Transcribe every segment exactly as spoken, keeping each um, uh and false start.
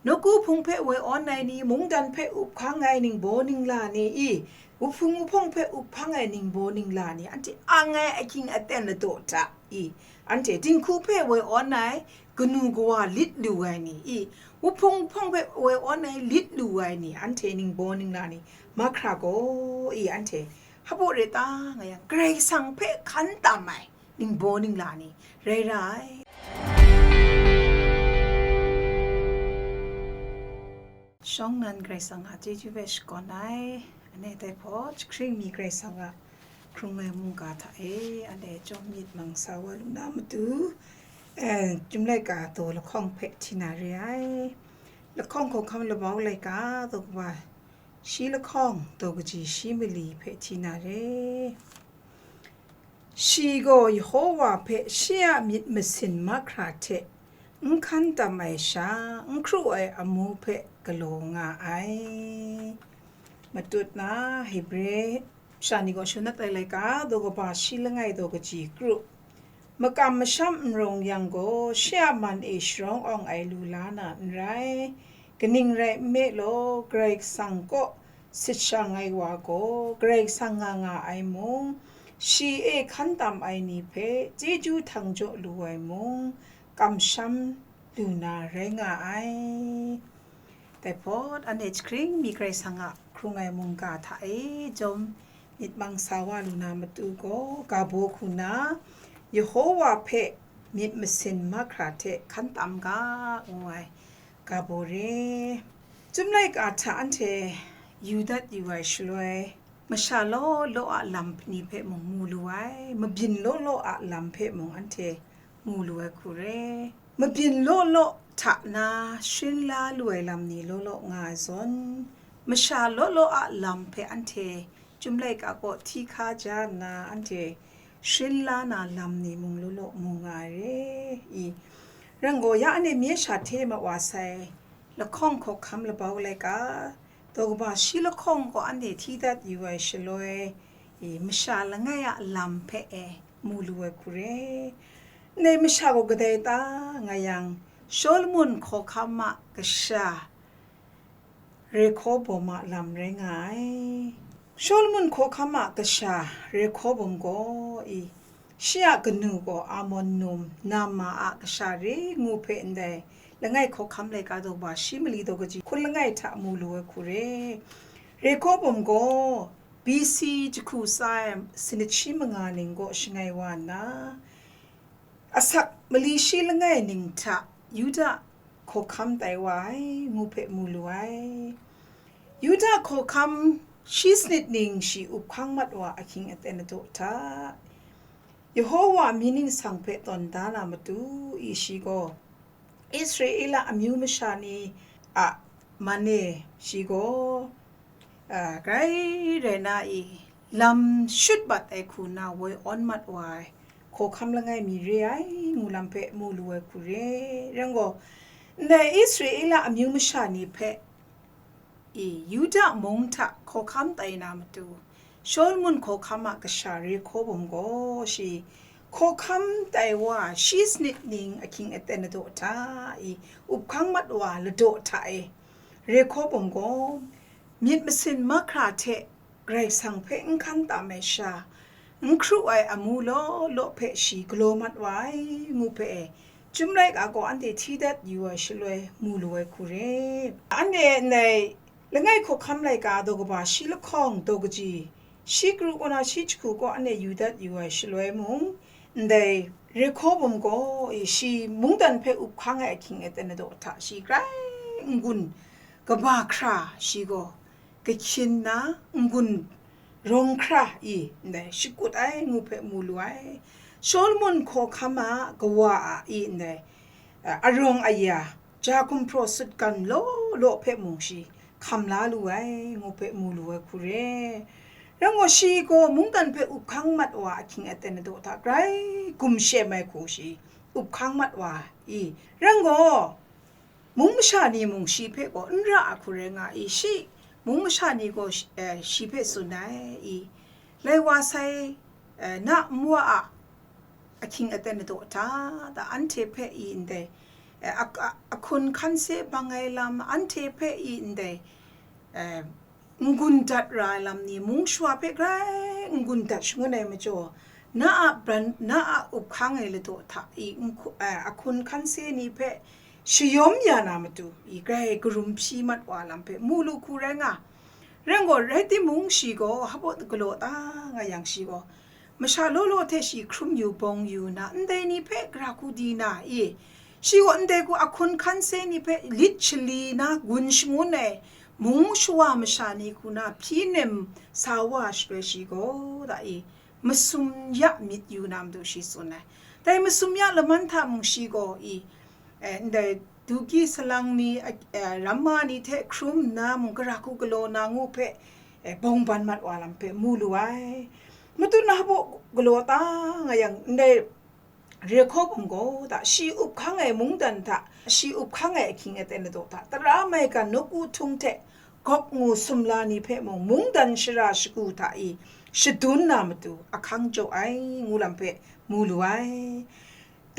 Nawku hpung hpe woi awn ai ni, mungdan hpe up hkang ai ningbaw ningla ni i, wuhpung wuhpawng hpe up hkang ai ningbaw ningla ni, anhte ang ai ahkying aten ladaw hta i, anhte dinghku hpe woi awn ai kanu kawa lit lu ai ni i, wuhpung wuhpawng hpe woi awn ai lit lu ai ni, anhte ningbaw ningla ni mahkra gaw i, anhte hpaw re ta nga yang, Karai Kasang hpe hkan tam ai ningbaw ningla ni rai ra ai. Shawng nnan Karai Kasang a chyeju hpe shakawn ai, anhte dai hpaw jahkring mi Karai Kasang a hkrung ai mungga hta e, anhte chyawm myit mang sa wa lu na matu, eh, Chyum laika daw lahkawng hpe hti na re ai. Lahkawng hkawhkam labau laika daw kaba shi lahkawng daw kaji shi mali hpe hti na re. Shi gaw Yehova hpe shi a myit masin mahkra hte n hkan tam ai sha, n hkru ai amu hpe galaw nga ai. Matut na Hebre sha ni gaw shunat ai laika, daw kaba shi langai daw kaji kru. Makam masham n rawng yang gaw, shi a man e sharawng awng ai lu la na n rai. Kaning rai nme law, Karai Kasang kaw sit shang ai wa gaw, Karai Kasang nga nga ai mung, shi e hkan tam ai ni hpe chyeju htang jaw lu ai mung, kamsham lu na rai nga ai. Dai hpawt, anhte jahkring mi Karai Kasang a hkrung ai mungga hta e chyawm myit mang sa wa lu na matu gaw, ga baw hku na, Yehova hpe myit masin mahkra hte hkan tam ga, ngu ai ga baw re. Chyum laika hta anhte yu dat yu ai shaloi, masha law law a lam ni hpe mung mu lu ai, mabyin law law a lam hpe mung anhte mu lu ai hku re. Mabyin law law hta na sharin la lu ai lam ni law law nga ai zawn, masha law law a lam hpe anhte Chyum laika kaw hti hka ja nna, anhte sharin la na lam ni mung law law mu nga ai re i. Rai gaw, ya anhte mye sha hte ma wa sai lahkawng hkawhkam labau laika, daw kaba shi lahkawng gaw anhte hti dat yu ai shaloi i, masha langai a lam hpe e mu lu ai hku re. Ndai masha gaw kadai ta nga yang, Shawlumon hkawhkam a kasha Rehkawbom a lam rai nga ai. Shawlumon hkawhkam a kasha Rehkawbom gaw i, shi a kanu gaw Amon num Nama a kasha re ngu hpe ndai langai hkawhkam laika daw kaba shi mali daw kaji hkun langai hta mu lu ai hku re. Rehkawbom gaw B C jahku tsa ai sanit shi manga ning kaw shangai wa nna, asak mali shi langai ning hta Yuda hkawhkam tai wa ai, ngu hpe mu lu ai. Yuda hkawhkam shi sanit ning shi up hkang mat wa ahkying aten ladaw hta, Yehova mying ningsang hpe tawn da na matu i shi gaw, Israela amyu masha ni a man e shi gaw, a, grai rai na i, lam shut bat ai hku na woi awn mat wa ai hkawhkam langai mi re ai, ngu lam hpe mu lu ai hku re. Rai gaw, ndai Israela amyu masha ni hpe i, Yuda mung hta hkawhkam tai na matu, Shawlumon hkawhkam a kasha Rehkawbom gaw shi hkawhkam tai wa shi sanit ning ahkying aten ladaw hta i, up hkang mat wa ladaw hta e, Rehkawbom gaw myit masin mahkra hte Karai Kasang hpe n hkan tam ai sha, n hkru ai amu law law hpe shi galaw mat wa ai, ngu hpe e, Chyum laika gaw anhte hti dat yu ai shaloi mu lu ai hku re. Anhte ndai langai hkawhkam laika daw kaba shi lahkawng daw kaji, shi kru kaw na shi jahku kaw anhte yu dat yu ai shaloi mung, ndai Rehkawbom gaw i shi mungdan hpe up hkang ai ahkying aten ladaw hta shi grai n-gun kaba hkra shi gaw kahkyin na n-gun rawng hkra i ndai shakut ai ngu hpe mu lu ai. Shawlumon hkawhkam a kawa a i ndai, a, arawng aya, ja gumhpraw sutgan law law hpe mung shi hkam la lu ai ngu hpe mu lu ai hku re. Rai gaw, shi gaw mungdan hpe up hkang mat wa ahkying aten ladaw hta grai gum shem ai hku shi up hkang mat wa i. Rai gaw, mung masha ni mung shi hpe gaw n ra ai hku rai nga i, shi mung masha ni gaw shi, eh, shi hpe tsun ai i, lai wa sai, eh, na nwa a ahkying aten ladaw hta, da anhte hpe i ndai eh, a, a, ahkun hkan se bang ai lam, anhte hpe i ndai, eh, n-gun dat ra ai lam ni, mung shawa hpe grai n-gun dat shangun ai majaw, na a bran, na a up hkang ai ladaw hta i n hku-, eh, ahkun hkan se ni hpe shayawm ya na matu i grai karum hpyi mat wa lam hpe mu lu hku rai nga. Rai gaw, rai timung, shi gaw hpaw galaw ta nga yang, shi gaw masha law law hte shi hkrum yu bawng yu na, ndai ni hpe gara hku di na i, shi gaw ndai hku ahkun hkan se ni hpe lit shali na gun shangun ai mung shawa masha ni hku na hpyi nem sa wa shaloi, shi gaw da i, masum ya myit yu na matu shi tsun ai. Dai masum ya laman hta mung shi gaw i, eh, ndai Duki salang ni, eh, ramma ni hte hkrum nna mung, gara hku galaw na ngu hpe, eh, bawng ban mat wa lam hpe mu lu ai. Matut na hpaw galaw ta nga yang, ndai Rehoboam gaw da, shi up hkang ai mungdan hta, shi up hkang ai ahkying aten ladaw hta, tara maigan nawku htung hte gawp ngu sumla ni hpe mung, mungdan shara shagu hta i shadun na matu ahkang jaw ai, ngu lam hpe mu lu ai.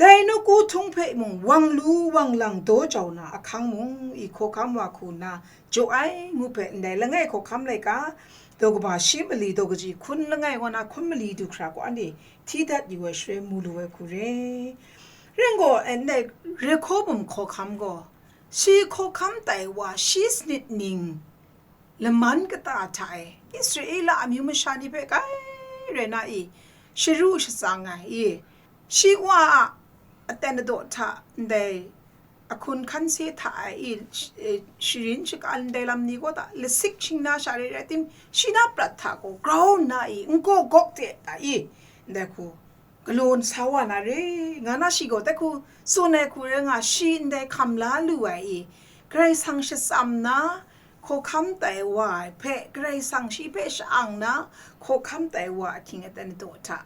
Dai nawku htung hpe mung wang lu wang lang daw jau na ahkang mung i hkawhkam wa hku nna jaw ai, ngu hpe ndai langai hkawhkam laika, daw kaba shi mali, daw kaji hkun langai ngu na hkun mali du hkra gaw anhte hti dat yu ai shaloi mu lu ai hku re. Rai gaw, ndai Rehoboam hkawhkam gaw, shi hkawhkam tai wa shi sanit ning laman kata hta e Israela amyu masha ni hpe grai rai na i, sharu shatsang ai i, shi wa a aten ladaw hta ndai ahkun hkan se hta e i, sh-, e, sharin shaka ndai lam ni gaw da, lasik shing na sha re rai tim, shi na prat hta gaw grau nna i, n gaw gawk de da i, ndai hku galaw sa wa na re, nga na shi gaw, dai hku tsun ai hku rai nga, shi ndai hkam la lu ai i, Karai Kasang shatsam na, hkawhkam tai wa ai hpe, Karai Kasang shi hpe sha-ang na, hkawhkam tai wa ahkying aten ladaw hta,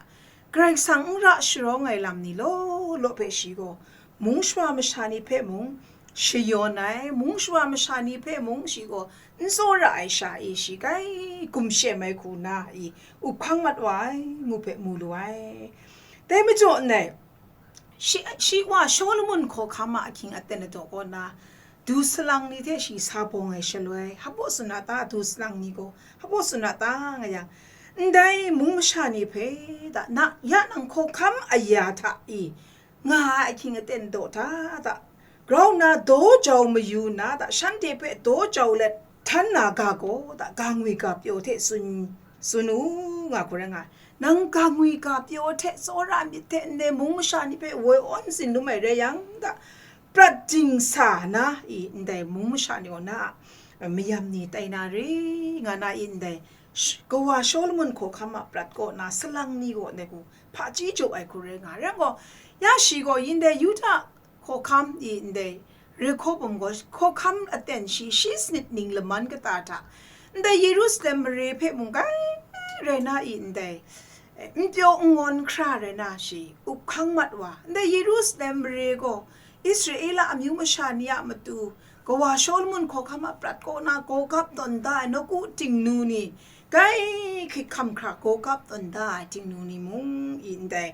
Karai Kasang n ra sharawng ai lam ni law law hpe shi gaw, mung shawa masha ni hpe mung shayawn ai, mung shawa masha ni hpe mung shi gaw n tsawra ai sha e, shi grai gumshem ai hku nna i, up hkang mat wa ai, ngu hpe mu lu ai. Dai majaw ndai, shi, shi wa Shawlumon hkawhkam a ahkying aten ladaw kaw na, du salang ni hte shi sa bawng ai shaloi, hpaw tsun na ta, du salang ni gaw hpaw tsun na ta nga yang, ndai mung masha ni hpe da, na, ya nang hkawhkam aya hta i, nga ai ahkying aten daw hta da, grau nna daw jau mayu nna da, shanhte hpe daw jau let htan na ga gaw da, ga ngwi ga pyaw hte tsun, tsun u, nga hku rai nga ai. Nang ga ngwi ga pyaw hte tsawra myit hte ndai mung masha ni hpe woi awn tsin lum ai rai yang da, prat dingsa na i, ndai mung masha ni gaw na a mayam ni tai na re, nga na i, ndai sh-, kawa Shawlumon hkawhkam a prat kaw na salang ni gaw ndai hku hpaji jaw ai hku rai nga ai. Rai gaw, ya shi gaw yin dai Yuda hkawhkam i ndai Rehoboam gaw hkawhkam aten shi shi sanit ning laman kata hta, ndai Yerusalem mare hpe mung grai rai na i ndai, eh, n pyaw n ngawn hkra rai na shi up hkang mat wa, ndai Yerusalem mare gaw Israela amyu masha ni a matu, kawa Shawlumon hkawhkam a prat kaw na gaw gap tawn da ai nawku tingnu ni, grai hkrit hkam hkra gaw gap tawn da ai tingnu ni mung i ndai,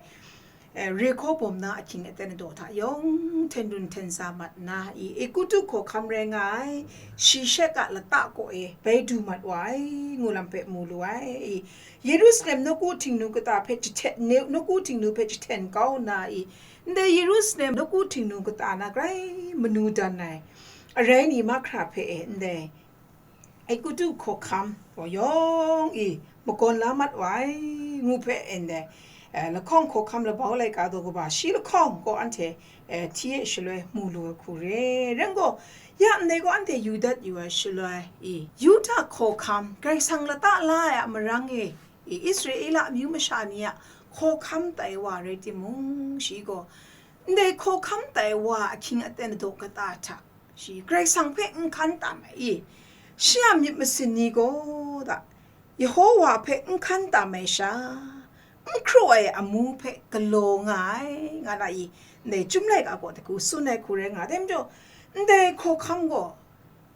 eh, Rehoboam na ahkying aten ladaw hta yawng hten dun hten sa mat nna i, Egutu hkawhkam rai nga ai Shishak a lata kaw e bai du mat wa ai, ngu lam hpe mu lu ai. I, Yerusalem nawku tingnu kata hpe jahten, ne-, nawku tingnu hpe jahten kau nna i, ndai Yerusalem nawku tingnu kata na grai manu dan ai arai ni mahkra hpe e ndai Egutu hkawhkam gaw yawng i magawn la mat wa ai, ngu hpe ndai, eh, lahkawng hkawhkam labau laika daw kaba shi lahkawng gaw anhte, eh, hti e shaloi mu lu ai hku re. Rai gaw, ya ndai gaw anhte yu dat yu ai shaloi i, Yuda hkawhkam, Karai Kasang lata la ai a marang e, i, Israela amyu masha ni a hkawhkam tai wa rai timung, shi gaw ndai hkawhkam tai wa ahkying aten ladaw kata hta, shi Karai Kasang hpe n hkan tam ai i, shi a myit masin ni gaw da, Yehowa hpe n hkan tam ai sha, n hkraw ai amu hpe galaw nga ai, nga na i, ndai Chyum laika gaw dai hku tsun ai hku rai nga ai. Dai majaw, ndai hkawhkam gaw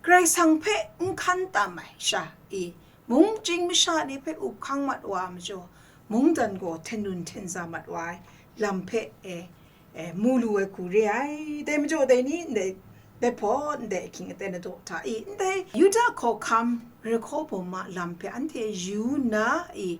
Karai Kasang hpe n hkan tam ai sha i, mungchying masha ni hpe up hkang mat wa ai majaw, mungdan gaw hten dun hten sa mat wa ai lam hpe e, e, mu lu ai hku re ai. Dai majaw dai ni ndai, dai hpaw ndai ahkying aten adaw hta i, ndai Yuda hkawhkam Rehkawbawma lam hpe anhte yu nna i,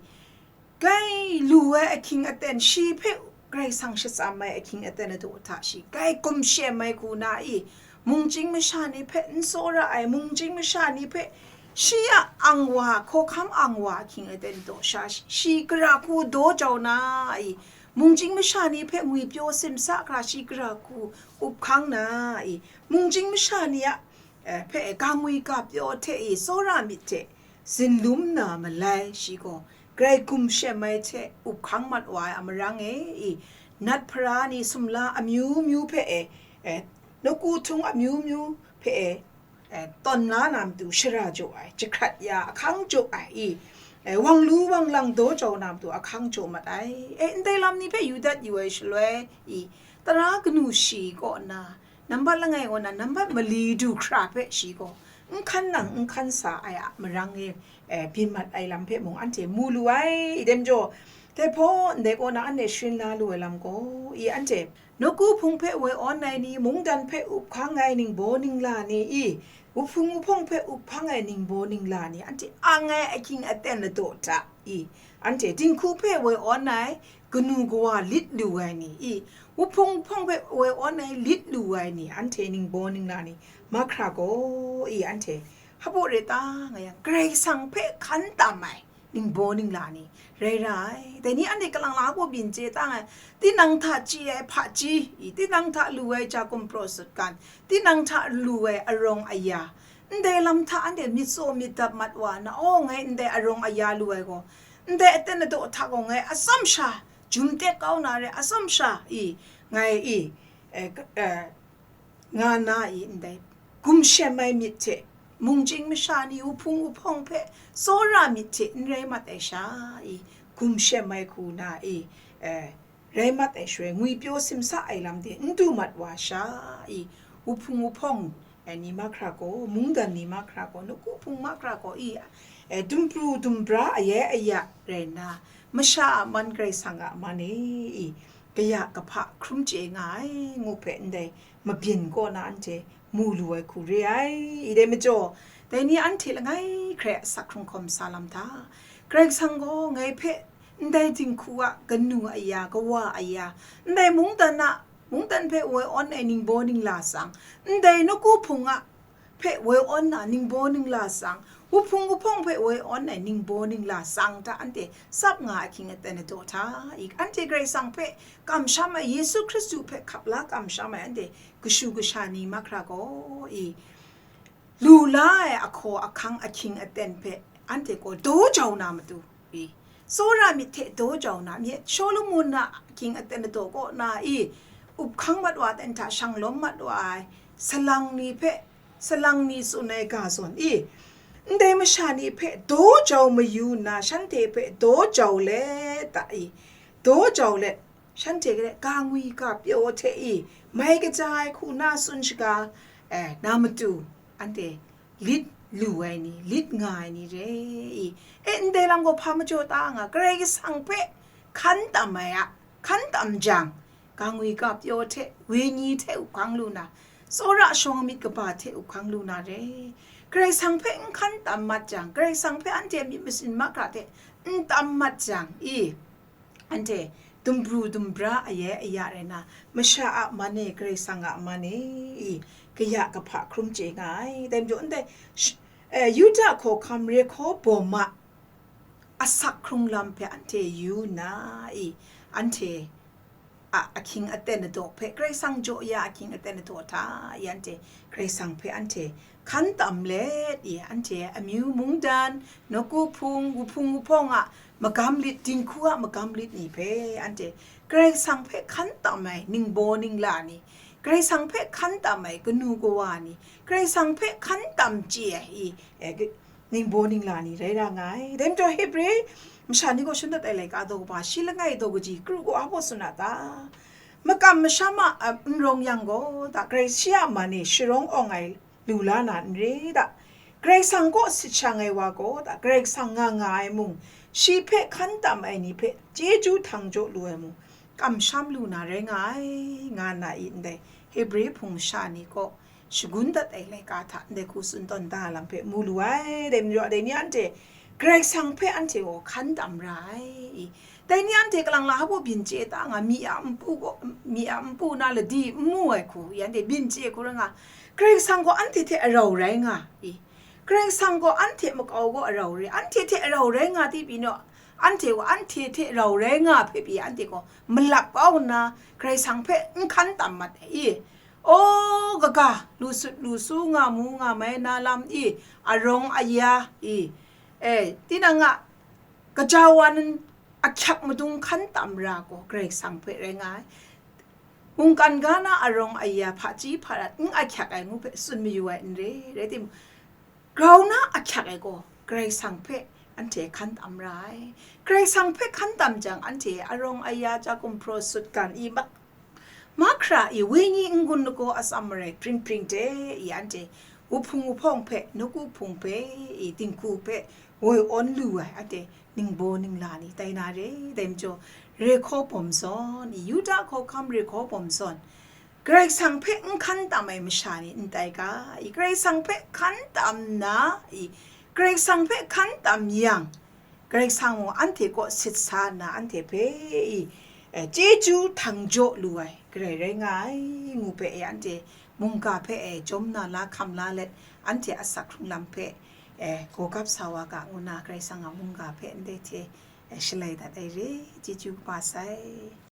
gai lu ai ahkying aten, shi hpe Karai Kasang shatsam ai ahkying aten adaw hta shi, gai gumshem ai hku na i, mungchying masha ni hpe n tsawra ai, mungchying masha ni hpe shi a ang wa, hkawhkam ang wa ahkying aten daw sha shi, shi gara hku daw jau na i, mungchying masha ni hpe ngwipyaw simsa hkra shi gara hku up hkang na i, mungchying masha ni a, eh, hpe kangwi kapyaw hte i, tsawra myit hte zinlum na malai shi gaw, grai gumshem ai hte up hkang mat wa ai a marang e i, nat hpara ni sumla amyu myu hpe e, eh, nawku htung amyu myu hpe e, eh, tawn la na matu shara jaw ai, jahkrat ya ahkang jaw ai i, eh, wang lu wang lang daw jau na matu ahkang jaw mat ai. Eh, ndai lam ni hpe yu dat yu ai shaloi i, tara kanu shi kaw na, nambat langai kaw na, nambat mali du hkra hpe shi gaw n hkan nang n hkan sa ai a marang e, eh, byin mat ai lam hpe mung anhte mu lu ai. I dai majaw, dai hpaw ndai kaw na anhte sharin la lu ai lam gaw, i anhte nawku hpung hpe woi awn ai ni, mungdan hpe up hkang ai ningbaw ningla ni i, wuhpung wuhpawng hpe up hkang ai ningbaw ningla ni, anhte ang ai ahkying aten ladaw hta i, anhte dinghku hpe woi awn ai kanu kawa lit lu ai ni i, wuhpung wuhpawng hpe woi awn ai lit lu ai ni, anhte ningbaw ningla ni mahkra gaw i, anhte hpaw re ta nga yang, Karai Kasang hpe hkan tam ai ningbaw ningla ni rai ra ai. Dai ni anhte kalang la gaw byin chye ta nga ai, tinang hta chye ai hpaji i, tinang hta lu ai ja gumpraw sutgan, tinang hta lu ai arawng aya, ndai lam hta anhte myit tsaw myit dap mat wa nna, aw, ngai ndai arawng aya lu ai gaw, ndai aten ladaw hta gaw ngai atsawm sha jum tek kau na re, atsawm sha i, ngai i, eh, k-, eh, nga na i, ndai gumshem ai myit hte, mungchying masha ni wuhpung wuhpawng hpe tsawra myit hte n rai mat ai sha i, gumshem ai hku na i, eh, rai mat ai shaloi, ngwipyaw simsa ai lam de n du mat wa sha i, wuhpung wuhpawng, eh, ni mahkra gaw, mungdan ni mahkra gaw, nawku hpung mahkra gaw i, eh, dumpru dumbra ayai aya rai nna, masha a man Karai Kasang a man e i, kaya kahpa hkrum chye nga ai, ngu hpe ndai mabyin kaw na anhte mu lu ai hku re ai. I dai majaw, dai ni anhte langai hkrai asak hkrung hkawm sa lam hta, Karai Kasang gaw ngai hpe ndai dinghku a kanu aya, kawa aya, ndai mungdan a, mungdan hpe woi awn ai ningbaw ningla tsang, ndai nawku hpung a hpe woi awn na ningbaw ningla tsang, wuhpung wuhpawng hpe woi awn ai ningbaw ningla tsang hta anhte tsap nga ahkying aten ladaw hta i, anhte Karai Kasang hpe kamsham ai, Yesu Hkristu hpe hkap la kamsham ai anhte kashu kasha ni mahkra gaw i, lu la ai ahkaw ahkang ahkying aten hpe anhte gaw daw jau na matu i, tsawra myit hte daw jau na myit, Shawlumon a ahkying aten ladaw kaw na i, up hkang mat wa ai aten hta shang lawm mat wa ai salang ni hpe, salang ni tsun ai ga zawn i, ndai masha ni hpe daw jau mayu nna, shanhte hpe daw jau let ta i, daw jau let, shanhte hpe kangwi kapyaw hte i, mai kaja ai hku na tsun shaga, eh, na matu, anhte lit lu ai ni, lit nga ai ni re i, e, ndai lam gaw hpa majaw ta nga, Karai Kasang hpe hkan tam ai a, hkan tam jang, kangwi kapyaw hte, wenyi hte up hkang lu na, tsawra shawng myit kaba hte up hkang lu na re. Karai Kasang hpe n hkan tam mat jang, Karai Kasang hpe anhte myit masin mahkra hte n tam mat jang i, anhte dumpru dumpra ayai aya rai na, masha a man e, Karai Kasang a man e i, kaya kahpa hkrum chye nga ai. Dai majaw ndai sh-, eh, Yuda hkawhkam Rehkawbawma asak hkrung lam hpe anhte yu nna i, anhte a ahkying aten ladaw hpe, Karai Kasang jaw ya ahkying aten ladaw hta i, anhte Karai Kasang hpe anhte hkan tam let i, anhte amyu mungdan, nawku hpung, wuhpung wuhpawng a magam lit, dinghku a magam lit ni hpe anhte Karai Kasang hpe hkan tam ai ningbaw ningla ni, Karai Kasang hpe hkan tam ai kanu kawa ni, Karai Kasang hpe hkan tam chye ai i, e, ningbaw ningla ni rai ra nga ai. Dai majaw Hebre masha ni gaw shanawt ai laika daw kaba shi langai daw kaji kru gaw a baw tsun a ta? Makam masham a, a, n rawng yang gaw, da, Karai shi a man e sharawng awng ai lu la na n re, da, Karai Kasang kaw sit shang ai wa gaw, da, Karai Kasang nga nga ai mung, shi hpe hkan tam ai ni hpe chyeju htang jaw lu ai mung, kamsham lu na rai nga ai, nga nna i ndai Hebre hpung masha ni kaw shagun dat ai laika hta ndai hku tsun tawn da lam hpe mu lu ai. Dai majaw, dai ni anhte Karai Kasang hpe anhte gaw hkan tam ra ai. Dai ni anhte kalang la hpa byin chye ta nga, myi a npu gaw, myi a npu na ladi n mu ai hku, i anhte byin chye hku rai nga, Karai Kasang gaw anhte hte arau rai nga i, Karai Kasang gaw anhte makau gaw arau rai, anhte hte arau rai nga ti pyi naw, anhte gaw anhte hte rau rai nga hpe pyi anhte gaw malap kau nna Karai Kasang hpe n hkan tam mat ai i, aw kaga, lu sut lu su nga mu nga mai na lam i, arawng aya i, e, tinang a kaja wa nan ahkyak madung hkan tam ra gaw Karai Kasang hpe rai nga ai. Mungkan ga na arawng aya hpaji hparat n ahkyak ai ngu hpe tsun mayu ai n re, rai timung, grau na ahkyak ai gaw Karai Kasang hpe anhte hkan tam ra ai. Karai Kasang hpe hkan tam jang, anhte arawng aya, ja gumhpraw, sutgan i mak, mahkra i, wenyi n-gun lagaw atsam marai pring pring hte i, anhte wuhpung wuhpawng hpe, nawku hpung hpe i, dinghku hpe woi awn lu ai, anhte ningbaw ningla ni tai na re. Dai majaw, Rehkawbawm zawn i, Yuda hkawhkam Rehkawbawm zawn, Karai Kasang hpe n hkan tam ai masha ni n tai ga i, Karai Kasang hpe hkan tam nna i, Karai Kasang hpe hkan tam yang, Karai Kasang mung anhte kaw sit sa nna anhte hpe i, e, chyeju htang jaw lu ai Karai rai nga ai, ngu hpe e, anhte mungga hpe e, jawm na la hkam la let, anhte asak hkrung lam hpe e, gawgap sa wa ga, ngu nna Karai Kasang a mungga hpe ndai hte e, shalai dat ai re, chyeju kaba sai.